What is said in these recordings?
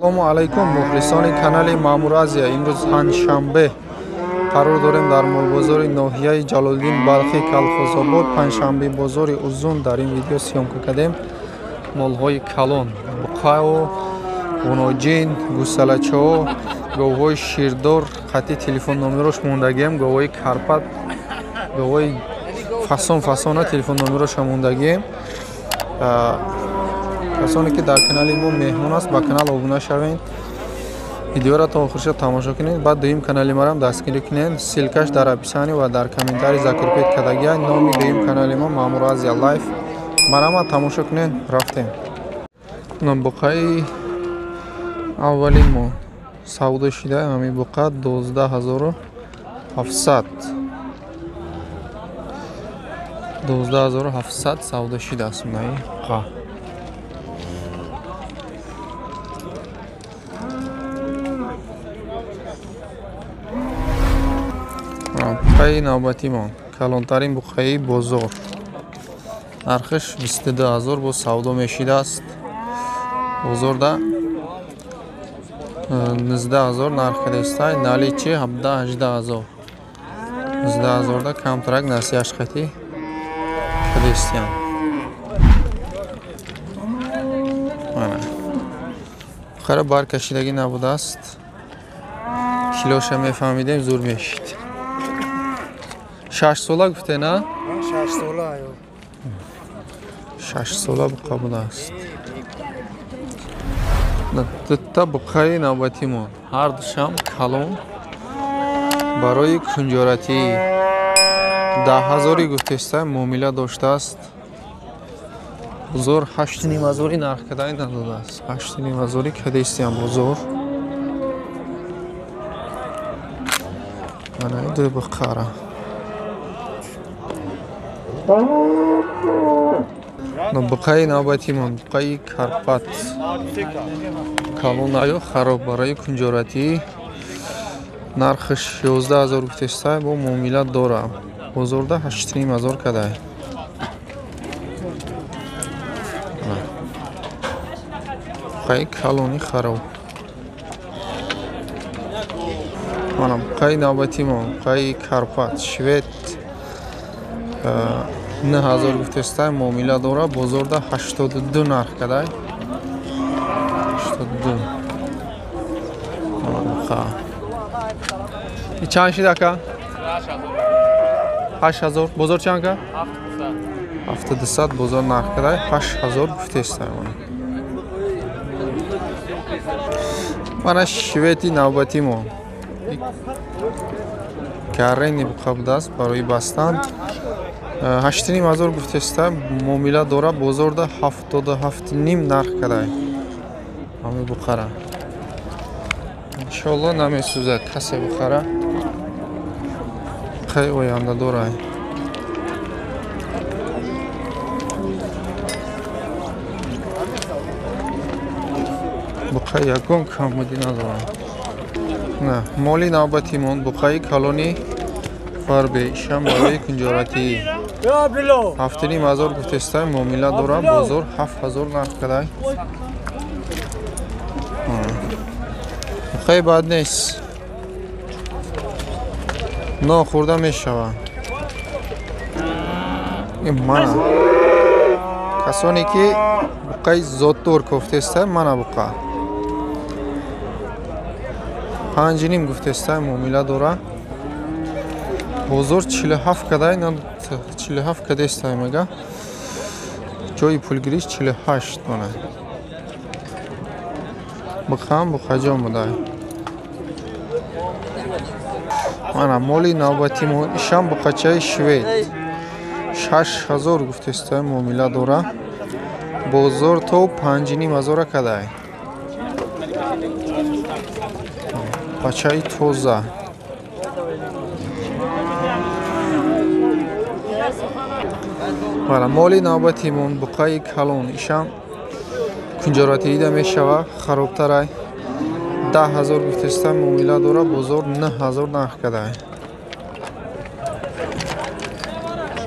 Ассалому алайкум, мухлисони канали Маъмур Азия. Имрӯз панҷшанбе қарор дорем дар молбозори ноҳияи Ҷалолиддин Балхӣ, Калхозобод. Панҷшанбе бозори узун. Дар ин видео съёмка кардем молҳои калон, буқао, ғуноҷин, гусалачаҳо, говҳои ширдор. Қатъи телефон номерош мондагием, говҳои карпат, говҳои фасон фасона телефон номероша мондагием. Касоне ки дар канали мо меҳмон аст, ба канал обуна шавед, видеоро то охирша тамошо кунед, баъд дуюм канали марам дастгирӣ кунед. Ссылка ш дар описание ва дар комментарий закрепить кардагия. Номи дуюм канали мо Маъмур Азия Лайф. Марама тамошо кунед. Рафтем. Буқаи аввалин мо савдо шида, ҳамин буқа 12700, 12700 савдо шидааст наи буқа. Буқаи навбатимон калонтарин буқаи бозор, нархиш 22000 бо савдо мешидааст. Бозорда 19000 нарх кардааст, наличи 17-18000. 19000 камтарак насияш хати кардастиян. Мана буқара баркашидагӣ набудааст, килоша мефаҳмидем, зур мешид. 6 сола гуфте, на? 6 сола. 6 сола буқа будааст. Дутта буқаи навбатимон, ҳардушам калон, барои кунҷоратӣ 10000 гуфтеста, муомила доштааст. Бозор 8500 нарх кадай надодааст, 8500 кадестиям бозор. Мана ду буқара. Буқаи навбатимон буқаи карпат, калонаю хароб, барои кунҷоратӣ нархиш 11000 гуфтеста, бо муомила дора. Бозорда 8500 кадай. Буқаи калони хароб. Мана буқаи навбатимон буқаи карпат швед, 9000 гуфтеста, муомила дора. Бозорда 82 нарх кадай, 82. Чанд шид ака? 8000. Бозор чанд ка? 7200 бозор нарх кадай, 8000 гуфтеста. Мана швети навбатимон карени буқа будааст барои бастан, 8500 гуфтеста, муомила дора. Бозорда 77,5 нарх кадай ҳамин буқара. Иншоалло намесӯзад касе буқара, буқаи оянда дорай. Буқа ягон камбудӣ надорад. На моли навбатимон буқаи калони фарбе, ишам барои кунҷоратӣ 7500 гуфтеста, муомила дора. Бозор 7000 нарх кадай. Буқаи бад нест, нохӯрда мешавад. Мана касоне ки буқаи зотдор кофтеста, мана буқа 5,5 гуфтеста, муомила дора. Бозор 47 кадай, 47 кадестай мега. Ҷои пулгириш 48 мана. Буқаам буқаҷон будай. Мана моли навбатимон ишам буқачаи швед, 6000 гуфтестай, муомила дора. Бозор то 5500 кадай. Бачаи тоза. Мана моли навбатимон буқаи калон, ишам кунҷоратиида мешава, харобтарай. 10000 гуфтеста, муомила дора. Бозор 9000 нарх кадай,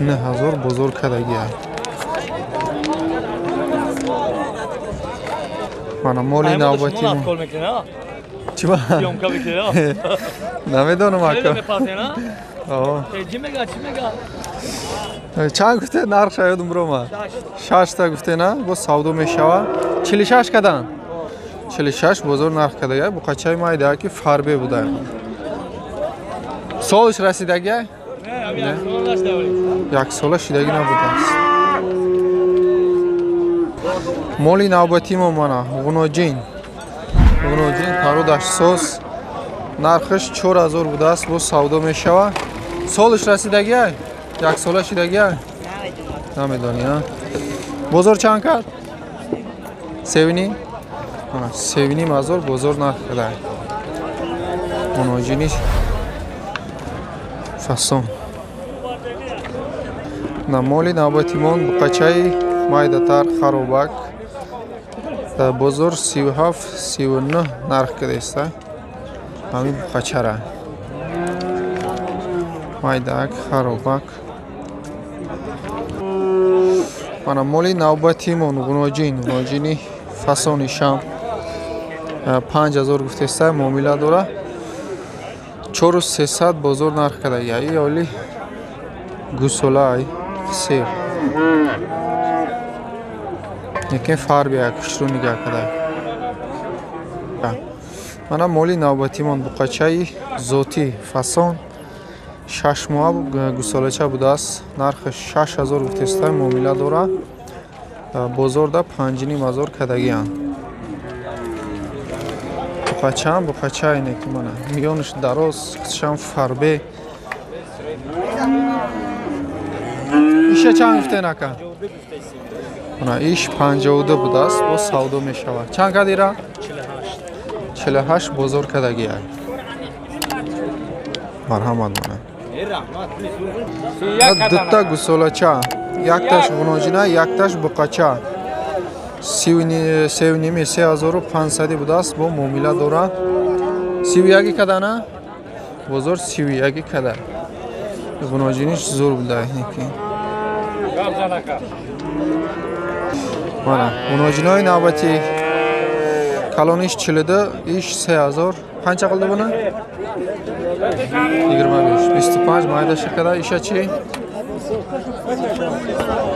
9000 бозор кадагиай. Мана моли навбатӣ. Чӣ ба? Намедонам ака. Чанд гуфте нархша ёдум биромад? Шашта гуфте на? Боз савдо мешава. 46 кадан? 46 бозор нарх кадага. Буқачаи майда ки фарбе буда. Солиш расидага? Як сола шидагӣ набудааст. Моли навбатӣ мо мана ғуноҷин. Ғуноҷин пародаш соз. Нархаш 4000 будааст, боз савдо мешава. Солиш расидагӣ? Як сола шидагӣ? Намедонӣ, а? Бозор чанд кард? 3.5? Мана 3.5 бозор нарх кардаа. Ғуноҷини фасон. На моли навбатимон буқачаи майдатар харобак. Дар бозор 37-39 нарх кардааст. Ҳамин буқачара. Майдаак харобак. Мана моли навбатимон ғуноҷин, ғуноҷини фасони шам 5000 гуфтеста муомила дора. 4300 бозор нарх кардага. И оли гусолай сер. Лекин фарбия кушру нигаҳ карда. Мана моли навбатимон буқачаи зотӣ фасон 6 моҳ гусолача будааст. Нархи 6000 гуфтеста муомила дора. Бозорда 5500 кардагианд. Буқачаам буқача ине ки мана миёнаш дароз, худшам фарбе. Иша чанд гуфтен ака? Мана иш 52 будааст, боз савдо мешавад. Чанд кад ира? 48 бозор кардагиай. Марҳамат мана. Дутта гусолача, якташ ғуноҷина, якташ буқача. 3.5 3500 будааст, бо муомила дора. 31 кадана? Бозор 31 када. Ғуноҷиниш зур буда неки. Мана ғуноҷинои навбатӣ калониш 42, иш 3000. Қанча қилди буни? 25, 25 майдаша када. Иша чи?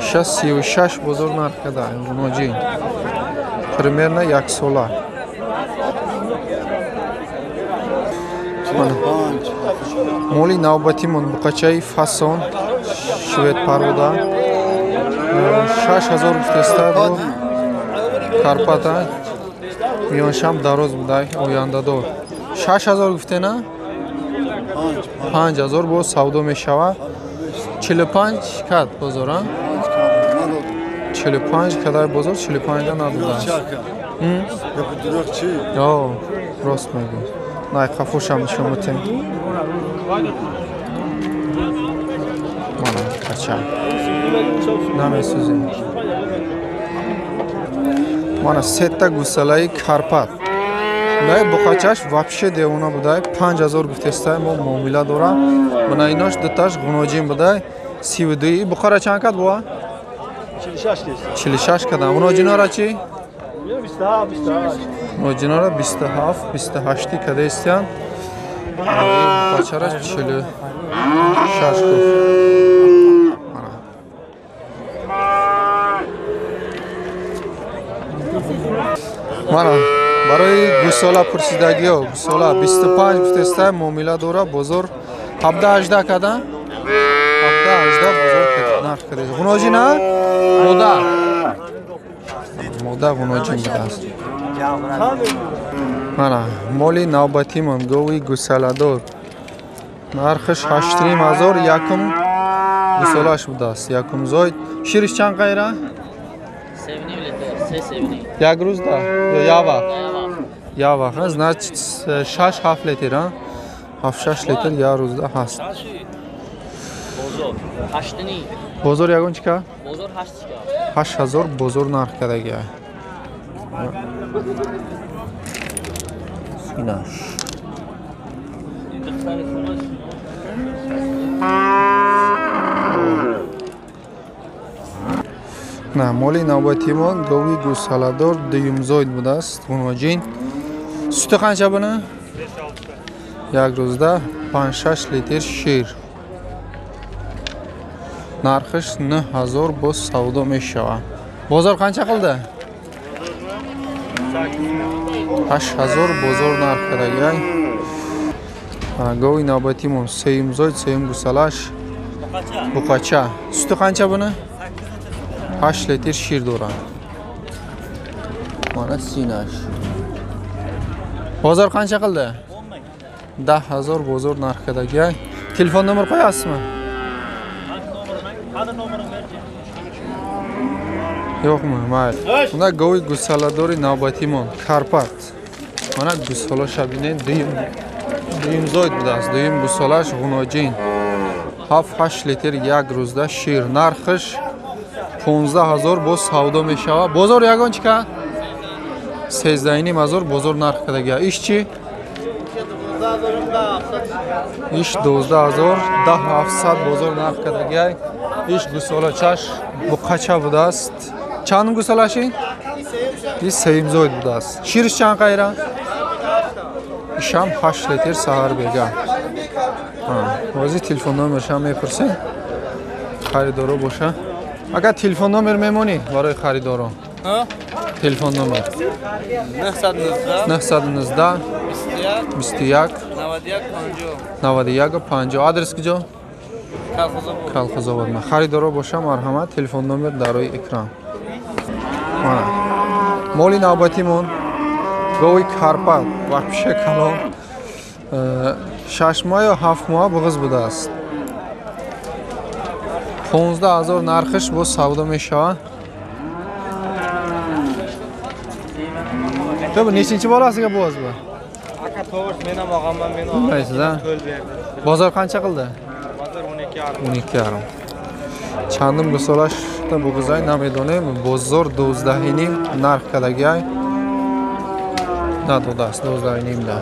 Иша 36 бозор нарх када. Ғуноҷин. Примерно як сола. Моли навбатимон буқачаи фасон швед парода 6000 гуфтеста бо карпата миёншам дароз будай ояндадор. 6000 гуфтена? 5000 бо савдо мешава. 45 кад бозор, а? 45 кадай бозор, 45 надодааст. Рост мегӯ. Най қафошам нишон метем. Мана кача. Намесӯзем. Мана сетта гусалаи карпат. Дай буқачаш вообще девона будай. 5000 гуфтестай мо муомила дора. Мана инош дуташ ғуноҷин будай. 32. Буқара чанд кад буа? 46 кадан. Ғуноҷинора чӣ? 27, Ғуноҷинора 27, 28 када истиянд. Буқачара 46 гуфт. Мана барои гусола пурсидагиҳо, гусола 25 гуфтестай муомила дора. Бозор 17-18 када? 17-18 бозор нарх када. Ғуноҷина? Мода. Мода ғуноҷин будааст. Мана моли навбатимон гови гусаладор. Нархаш 8500 якум гусолаш будааст. Якум зоид. Шириш чанд қайра? 7,5 литр, 3,5. Як рӯз да? Ё як вақт? Як вақт. Значит 6-7 литр, а? 7-6 литр як рӯзда ҳаст. Бозор 8,5. Бозор ягон чӣ кард? Бозор 8 чӣ кард? 8000 бозор нарх кардагия. Инаш. На, моли навбатимон гови гӯсаладор дуюмзоид будааст, ғуноҷин. Сути қанча буна? Як рӯзда 5-6 литр шир. Нархиш 9000 боз савдо мешавад. Бозор қанча қилди? 8000 бозор нарх кардагиай. Гови навбатимон сеюмзоид, сеюм гӯсалаш буқача. Сути қанча буна? 8 литр шир дорад. Мана синаш. Бозор қанча қилди? 10000 бозор нарх кардагиай. Телефон номер qo'yasizmi? Yo'qmi? Mayli. Unda govi гӯсаладори навбатимон Карпат. Мана гӯсолаша бинед, дуюм зоид будааст. Дуюм гӯсолаш ғуноҷин. 7-8 литр як рӯзда шир. Нархиш 15000 боз савдо мешавад. Бозор ягон чӣ кард? 13500 бозор нарх кардагия. Иш чӣ? Иш 12000, 10700 бозор нарх кардагия. Иш гӯсолачаш буқача будааст. Чандум гӯсолаш ин? Иш сеюмзоид будааст. Шириш чанд қайра? Ишам 8 литр саҳар бега. Ҳозир телефон номершам мепурсем. Харидоро боша. Агар телефон номер мемонӣ барои харидоро? Телефон номер 919 21 91 50. Адрес куҷо? Калхозобод. Харидоро боша, марҳамат, телефон номер дар рӯи экран. Моли навбатимон гови Карпат вапше калон 6 моҳ ё 7 моҳ буғиз будааст. 15000 нархиш боз савдо мешавад. Ту нечинчи bolasiga bo'z bu? Aka, to'g'ri, men ham og'amman, men og'am. Bilmaysiz, ha? Bozor qancha qildi? Bozor 12,5. 12,5. Чандум гӯсолашда буғизай намедонем. Бозор 12,5 нарх кардагиай. Надодааст 12,5 да.